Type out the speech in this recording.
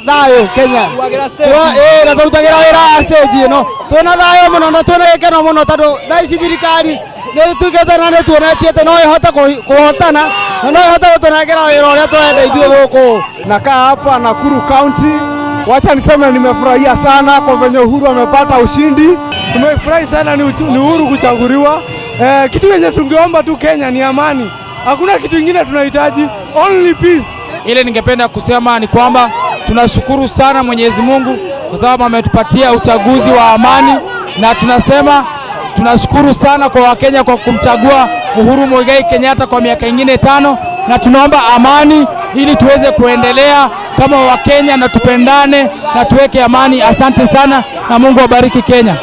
Thayũ Kenya. Na tũrutagĩra wĩra wa stage ĩno twĩna thayũ mũno na twĩna gĩkeno mũno, tondũ thaa ici thirikari nĩ ĩtuĩkĩte na nĩ tuonetie atĩ no ĩhote kũhotana na no ĩhote gũtũnengera wĩra ũrĩa tũrenda ithuĩ gũkũ. Nakaa hapa Nakuru County. Wacha niseme nimefurahia sana kwa venye Uhuru amepata ushindi. Tumefurahi sana ni Uhuru kuchaguliwa. Kitu yenye tungeomba tu Kenya ni amani. Hakuna kitu ingine tunahitaji, only peace. Ile ningependa kusema ni kwamba tunashukuru sana Mwenyezi Mungu kwa sababu ametupatia uchaguzi wa amani, na tunasema tunashukuru sana kwa Wakenya kwa kumchagua Uhuru Muigai Kenyatta kwa miaka ingine 5, na tunaomba amani ili tuweze kuendelea kama Wakenya na tupendane na tuweke amani. Asante sana na Mungu abariki Kenya.